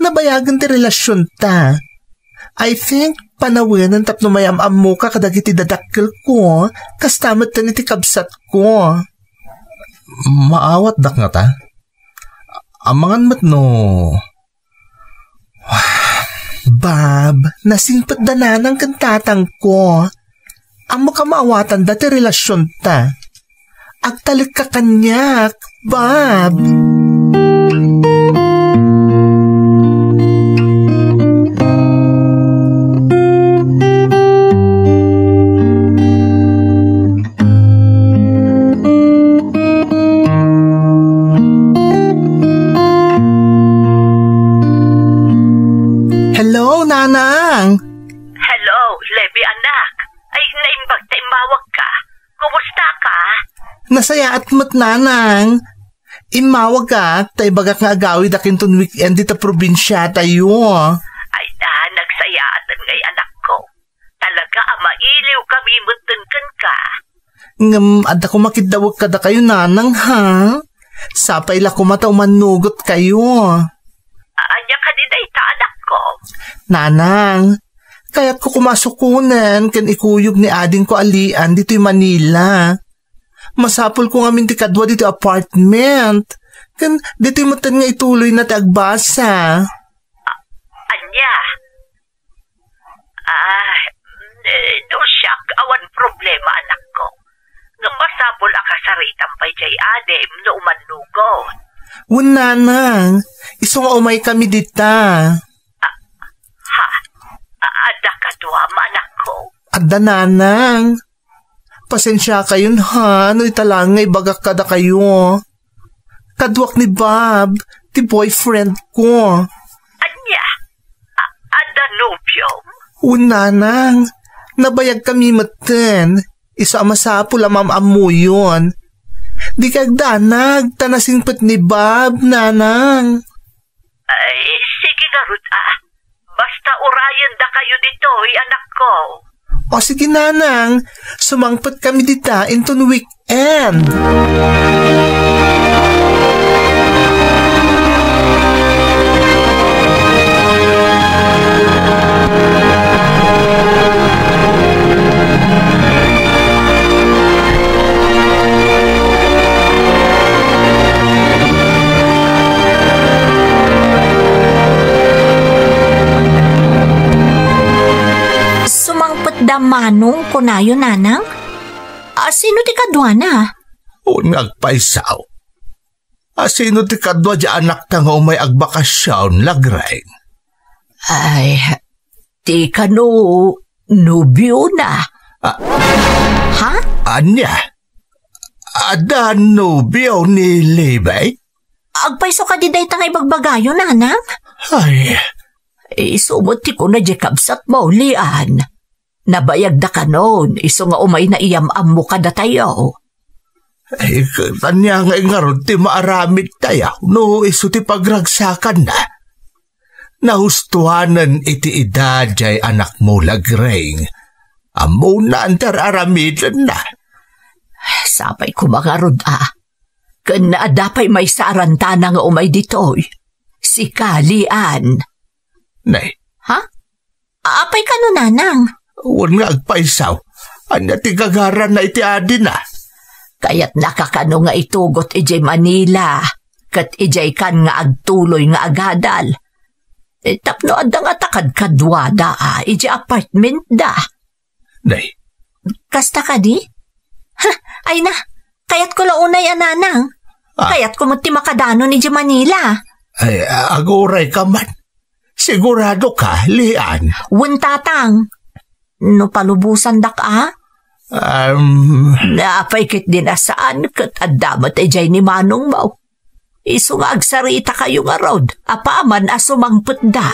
Nabayagen ti relasionta. I think, panawenen tapno mayam-ammoka kadagiti dadakkelko, kasta metten iti kabsatko. Maawatdak ngata? Amangan met no... Bob, nasingpet da nanang ken tatangko. Ammok a maawatanda ti relasionta. Agtalekka kaniak, Bob. Immawagka. Kumusta ka? Nasayaat met, Nanang. Immawagak ta ibagak nga agawidak inton weekend dita probinsiatayo. Ay, ah, nagsayaaten ngay, anakko. Talaga a mailiw kami metten kenka. Ngem adda koma kiddawek kadakayo, Nanang, ha? Sapay la koma ta umannugotkayo. Ania kadi dayta, anakko? Nanang, kayatko koma a sukonen ken ikuyog ni adingko a Lian ditoy Manila. Masapulko ngamin ti kadua ditoy apartment. Ken ditoy metten nga ituloyna ti agbasa. Ania? Ah, eh, no siak, awan problema, anakko. Ngem masapul a kasaritam pay jay adim no umannugot. Wen, Nanang, isu nga umaykami dita. Ah, ha? Ah, adda kaduam, anakko? Adda, Nanang. Pasensiakayon, ha, no ita laeng nga ibagak kadakayo. Kaduak ni Bob, ti boyfriend ko. Ania? A-, adda nobiom? Wen, Nanang. Nabayagkami metten. Isu a masapul a maam-ammoyon. Dika agdanag, ta nasingpet ni Bob, Nanang. Ay, sige ngarud, ah. Basta urayendakayo ditoy, anakko. O sige, Nanang. Sumangpet kami dita inton weekend. Sumangpet da Manong, kunayo, Nanang? A, sino ti kaduana? Wen nga agpaysaw. A, sino ti kadua di anakta nga umay agbakasion, Lagreng? Ay, ti kano nobiona. Ah. Ha? Ania? Adda nobio ni Levi? Agpayso kadi dayta nga ibagbagayo, Nanang? Ay. Isu met ti kuna di kabsatmo, Lian. Nabayagda kanon, isu nga umayna iyam-ammo kadatayo. Ay, ket ania ngay ngarud ti maaramidtayo no isu ti pagragsakanna? Nahustoanen iti edad jay anakmo, Lagreng. Ammonan ti ar-aramidenna. Sapay koma ngarud a. Ken adda pay maysa a rantana nga umay ditoy. Sika, Lian. Nay. Ha? Apay kano, Nanang? Wen nga agpaysaw. Ania ti gagaranna iti adina? Kayatnaka kano nga itugot idiay Manila, ket idiay kan nga agtuloy nga agadal. Eh, tapno adda nga takadkaduada, ah, idiay apartment da. Nay. Kasta kadi? Ha, ay na, kayatko la unay a, Nanang. Ah. Kayatko met ti makadanon idiay Manila. Ay, agurayka man. Sigurado ka, Lian? Wen, Tatang. No palubosandak a? Um. Apay ketdin a saan ket adda met idiay ni manongmo. Isu nga agsaritakayo ngarud, apaman a sumangpetda.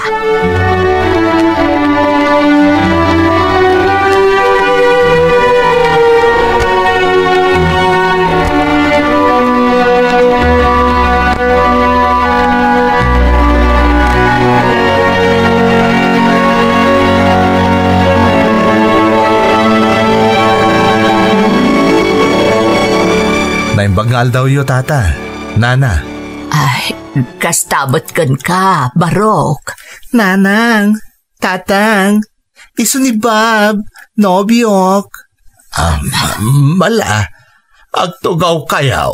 Naimbag nga aldawyo, Tata. Nana. Ay, kasta met kenka, Barok. Nanang, Tatang, isu ni Bob, nobiok. Ah, ma-, mala, agtugawkayo.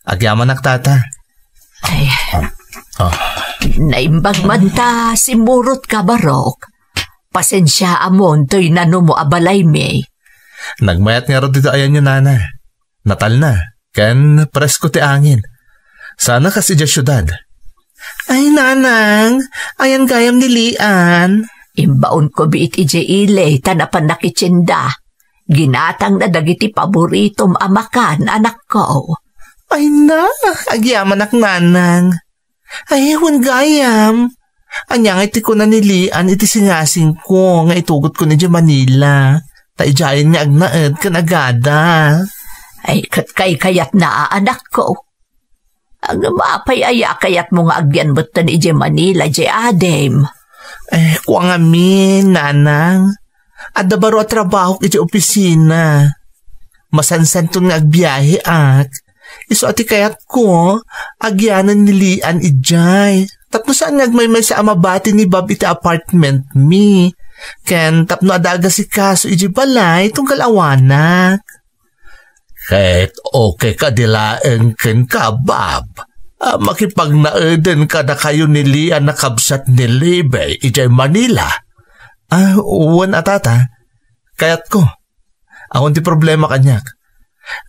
Agyamanak, Tata. Ay. Ah. Naimbag man ta simmurotka, Barok. Pasensiaamon toy nanumo a balaymi. Nagmayat ngarud ditoy ayanyo, Nana. Natalna, ken presko ti angin. Sana kas idiay siudad. Ay, Nanang, ayan gayam ni Lian. Imbaonko biit idiay ili ta napan nakitienda. Ginatangna dagiti paboritom a makan, anakko. Ay na, agyamanak, Nanang. Ay, wen gayam. Ania ngay ti kuna ni Lian iti singasingko nga itugotko idiay Manila? Ta idiayen nga agnaed ken agada. Ay, ket kaykayatna a anakko. Ngem apay aya a kayatmo nga agyan metten idiay Manila idiay adim? Eh, kua ngamin, nanang. Adda baro a trabahok idiay opisina. Masansanton nga agbiaheak. Isu a ti kayatko, agyanen ni Lian idiay. Tapno saan nga agmaymaysa a mabati ni Bob iti apartment mi. Ken tapno adda agasikaso idiay balay, tunggal awanak. Ket okay kadi laeng kenka, Bob, a makipagnaeden kadakayo ni Lian a kabsat ni Libby idiay Manila? Ah, wen a, tata. Kayatko. Awan ti problema kaniak.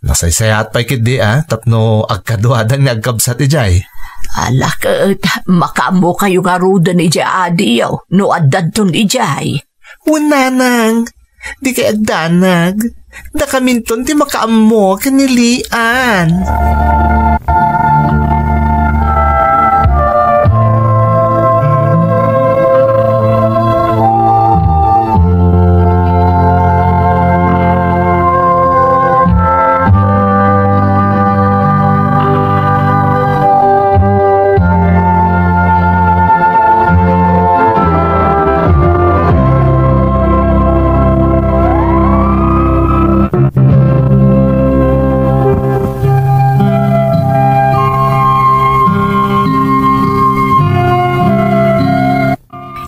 Nasaysayaat pay ketdi a tapno agkaduada nga agkabsat idiay. Ala ket, makaammokayo ngaruden idiay adiyo no addanton idiay. Wen, nanang, dikay agdanag. Dakaminton ti makaammo ken ni Lian.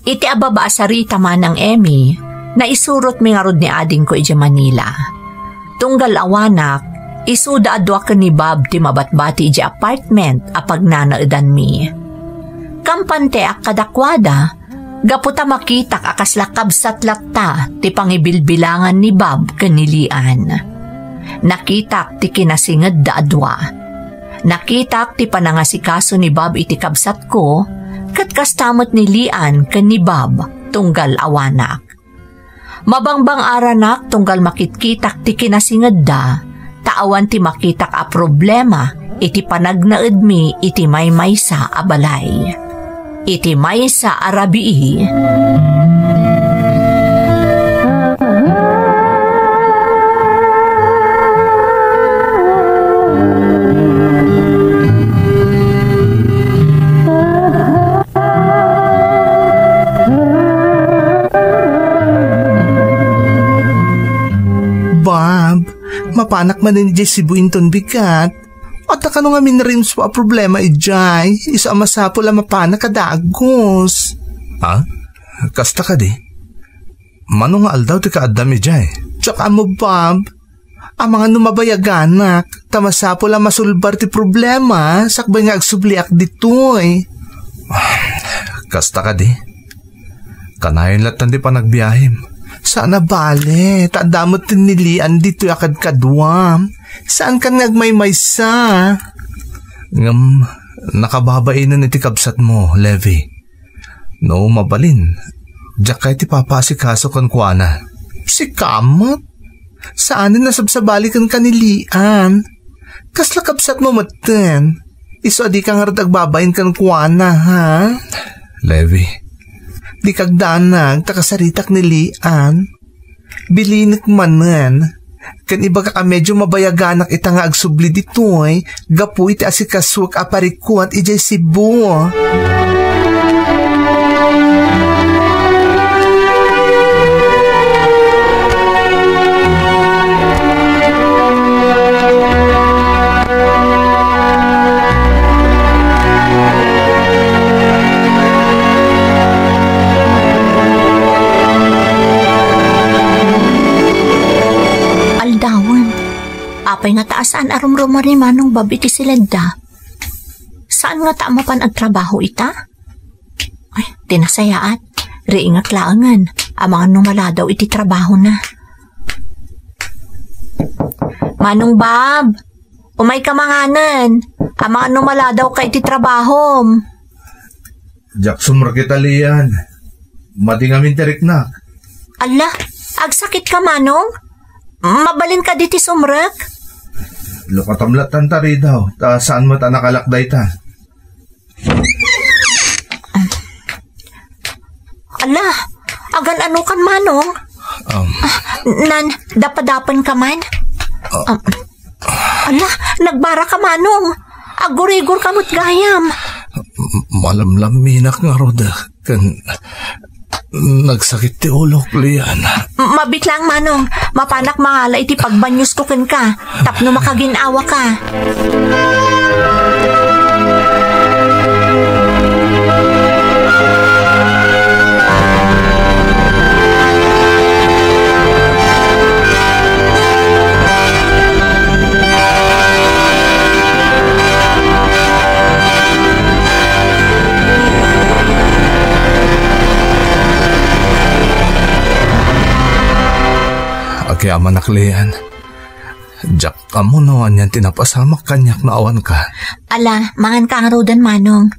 Iti ababa a sarita, Manang Emmy, naisurotmi ngarud ni adingko idiay Manila. Tunggal awanak, isuda a dua ken ni Bob ti mabatbati idiay apartment a pagnanaedanmi. Kampanteak kadakuada, gapu ta makitak a kasla kabsat latta ti pangibilbilangan ni Bob ken ni Lian. Nakitak ti kinasingedda a dua. Nakitak ti panangasikaso ni Bob iti kabsatko, ket kasta met ni Lian ken ni Bob tunggal awanak. Mabangbang-aranak tunggal makitkitak ti kinasingedda, ta awan ti makitak a problema iti panagnaedmi iti maymaysa a balay. Iti maysa a rabii. Bob, mapanak manen idiay Cebu inton bigat. Adda kano ngamin rimspo a problema idiay, isu a masapul a mapanak a dagus. Ah? Kasta kadi? Mano nga aldaw ti kaaddam idiay? Diak ammo, Bob. Amangan no mabayaganak, ta masapul a masulbar ti problema sakbay nga agsubliak ditoy. Ah, kasta kadi? Kanayon lattan ti panagbiahem. Saan a bale, ta adda met ti ni Lian ditoy a kadkaduam. Saankan nga agmaymaysa. Ngem, nakababainen iti kabsatmo, Levi. No mabalin, diak kayat ti papaasikaso kenkuana. Sika met? Saanen a sabsabali kenka ni Lian. Kasla kabsatmo metten. Isu a dika ngarud agbabain kenkuana, ha? Levi, dika agdanag ta kasaritak ni Lian. Bilinek manen. Ken ibagak a medio mabayaganak ita nga agsubli ditoy gapu iti asikasuek a parikut idiay Cebu. Aldawen. Apay ngata a saan a rumruma ni Manong Bob iti siledda? Saan ngata a mapan agtrabaho ita? Ay, ti nasayaat. Riingak laengen. Amangan no maladaw iti trabahona. Manong Bob, umayka manganen. Amangan no maladawka iti trabahom. Diak sumrek ita, Lian. Madi ngamin ti riknak. Alla, agsakitka, Manong? Mabalin kadi ti sumrek? Lukatam lattan ta ridaw, ta saan met a nakalak dayta. Ala, agan-anokan, Manong? Um, Nan, dapadapen ka man? Ah. Um, ala, nagbara ka, Manong. Agurigor ka met gayam. M-, malamlaminak ngarud, ken nagsakit ti ulok, Lian. Mabitlang, Manong. Mapanak mangala iti pagbanyos ko kenka. Tapno makagin-awa ka. Agyamanak, Lian. Diak ammo no anian ti napasamak kaniak no awan ka. Ala, mangan ka ngaruden, Manong.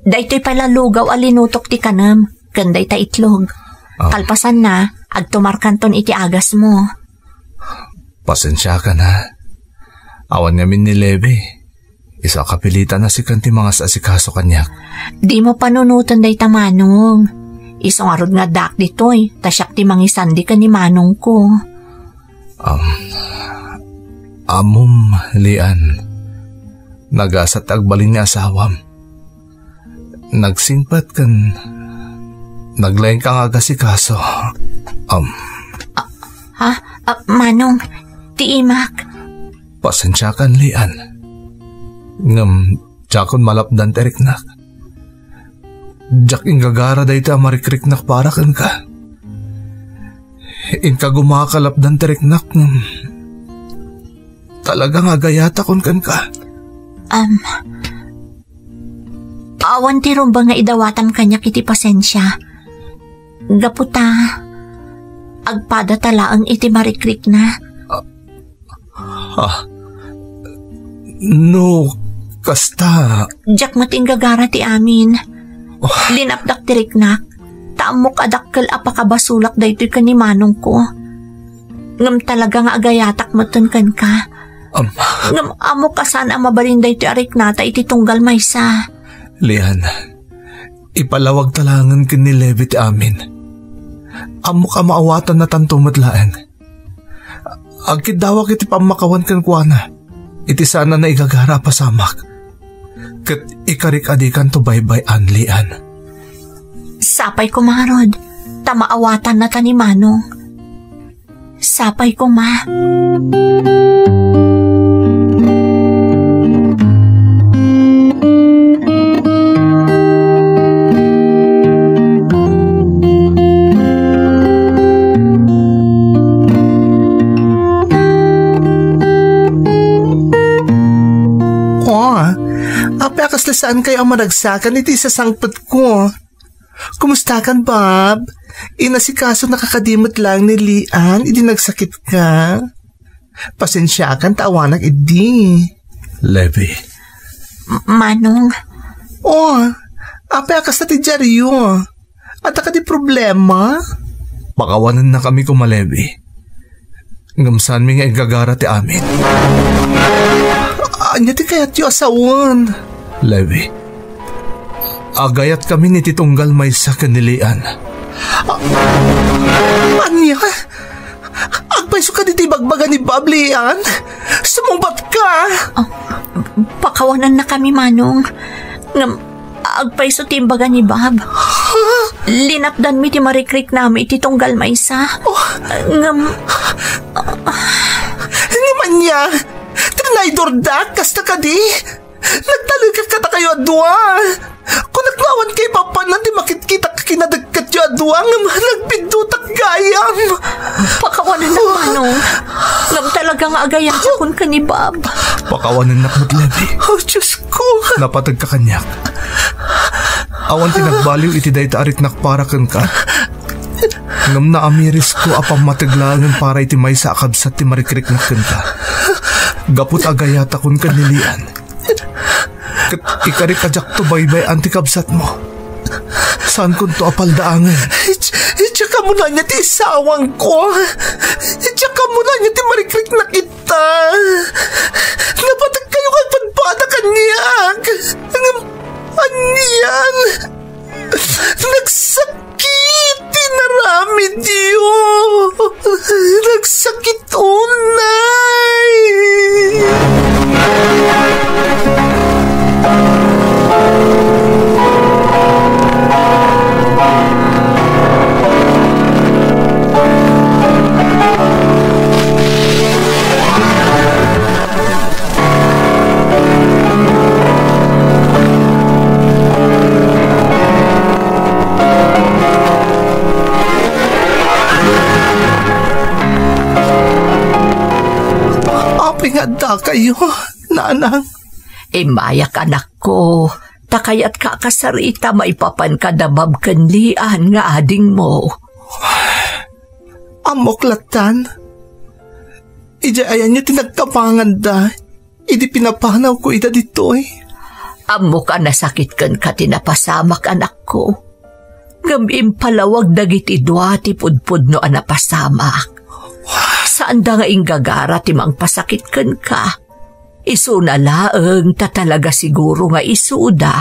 Daytoy pay la lugaw a linutok ti kanem, ken dayta itlog. Ah. Kalpasanna, agtumarkanton iti agasmo. Pasensiakan, ha. Awan ngamin ni Levi. Isu a kapilitan a sikan ti mangas-asikaso kaniak. Dimo panunoten dayta, Manong. Isu ngarud nga addaak ditoy, ta siak ti mangisandi ken ni Manongko. Um, ammom, Lian, nagasat ti agbalin ni asawam. Nagsingpet ken naglaingka nga agasikaso. Um. Ah, ha? Ah, Manong, ti imak. Pasensiakan, Lian. Ngem, diakon malapdan ti riknak. Diak inggagara daytoy a marikriknak para kenka. Inka gumaak a lapdan ti riknak ngem talaga nga agayatakon kenka. Am, awan ti rumbeng nga idawatam kaniak iti pasensia. Gapu ta, agpadata laeng iti marikrikna. Ah, no, kasta. Diak met inggagara ti amin. Oh. Linapdak ti riknak, ta ammok a dakkel a pakabasolak daytoy ken ni manongko. Ngem talaga nga agayatak metten kenka. Am. Ngem ammok a saan a mabalin daytoy a riknata iti tunggal maysa. Lian, ipalawagta laengen ken ni Levi ti amin. Ammok a maawatannatanto met laeng. Agkiddawak iti pammakawan kenkuana, iti saan a naigagara a pasamak. Ket ikarik a dikanto baybay-an, Lian. Sapay koma ngarud, ta maawatannata ni manong. Sapay koma. Oh, apay a kasla saankayo a maragsakan iti sasangpetko? Kumustakan, Bob? Inasikaso na ka kadi met laeng ni Lian idi nagsakitka? Pasensiakan ta awanak idi. Levi. M-, Manong. Oh, apay a kasta ti diaryo? Adda kadi problema? Pakawanennakami koma, Levi. Ngem saanmi nga iggagara ti amin. Ania ti kayatyo a sawen? Levi, agayatkamin iti tunggal maysa ken ni Lian. A-, ania? Agpayso kadi ti ibagbaga ni Bob, Lian? Sumungbatka? Ah, pakawanennakami, Manong. Ngem, agpayso ti imbaga ni Bob. Ha? Linapdanmi ti marikriknami iti tunggal maysa. Oh. Ngem, ngem ania? Trinaydordak, kasta kadi? Nagtalekak kadakayo a dua. Kunak no awan kaipapanan ti makitkitak a kinadekket yo a dua ngem nagpiddotak gayam. Pakawanennak, Manong. Ngem talaga nga agayatakon ken ni Bob. Pakawanennak met, Levi. Oh, Diosko. Napategka kaniak. Awan ti nagbaliw iti dayta a riknak para kenka. Ngem naamirisko a pammateg laengen para iti maysa a kabsat ti marikriknak kenka. Gapu ta agayatakon ken ni Lian. Ket ikarik a diakto baybay-an ti kabsatmo. Saankonto a paldaangen. Iti, iti kamuna niya ti isawangko. Iti kamuna niya ti marikriknak ita. Napategkayo nga agpadpada kaniak. Ngem, anian? Nagsakit ti inaramidyo. Unay! Apay nga addakayo, nanang? Immayak, anakko, ta kayatka a kasarita maipapan kada bab ken Lian nga adingmo. Ammok lattan. Idiay ayanyo ti nagkabanganda idi pinapanawko ida ditoy. Ammok a nasakit kenka ti napasamak, anakko. Ngem impalawag dagiti dua ti pudpudno a napasamak. Saanda nga inggagara ti mangpasakit kenka. Isuna laeng ta talaga siguro nga isuda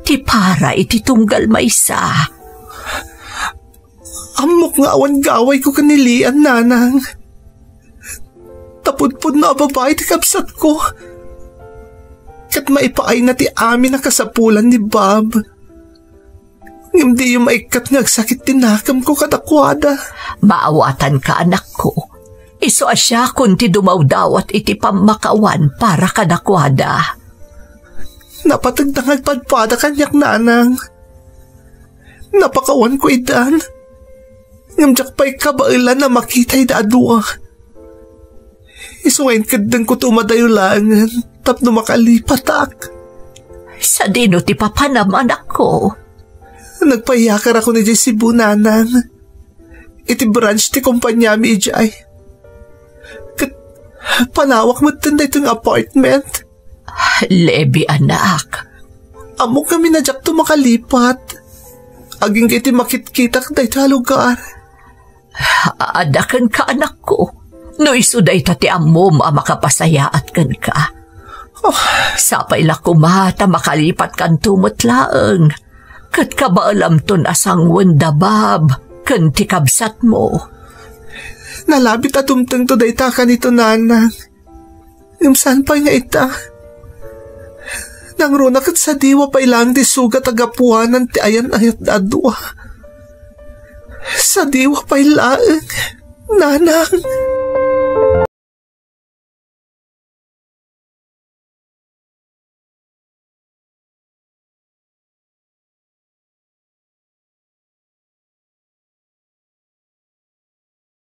ti para iti tunggal maysa. Ammok nga awan gawayko ken ni Lian, nanang. Ta pudpudno a babai ti kabsatko. Ket maipaayna ti amin a kasapulan ni Bob. Ngem diyo maikkat nga agsakit ti nakemko kadakuada. Maawatanka, anakko. Isu a siakon ti dumawdawat iti pammakawan para kadakuada. Napategda nga agpadpada kaniak, nanang. Napakawanko idan. Ngem diak pay kabaelan a makita ida a dua. Isu nga inkeddengko ti umadayo laengen tapno makalipatak. Sadino ti papanam, anakko? Nagpayakarako idiay Cebu, nanang. Iti branch ti kompaniami idiay. Ket panawak metten daytoy nga apartment. Levi, anak. Ammok ngamin a diakto makalipat. Agingga iti makitkitak daytoy a lugar. Adda kenka, anakko. No isu dayta ti ammom a makapasayaat kenka. Oh. Sapay la koma ta makalipatkanto met laeng. Ket kabaelamton a sanguen da Bob ken ti kabsatmo. Nalabit a tumtengto dayta kanito, nanang. Ngem saan pay nga ita? Nangruna ket sadiwa pay laeng ti sugat a gapuanan ti ayan-ayatda a dua. Sadiwa pay laeng, nanang.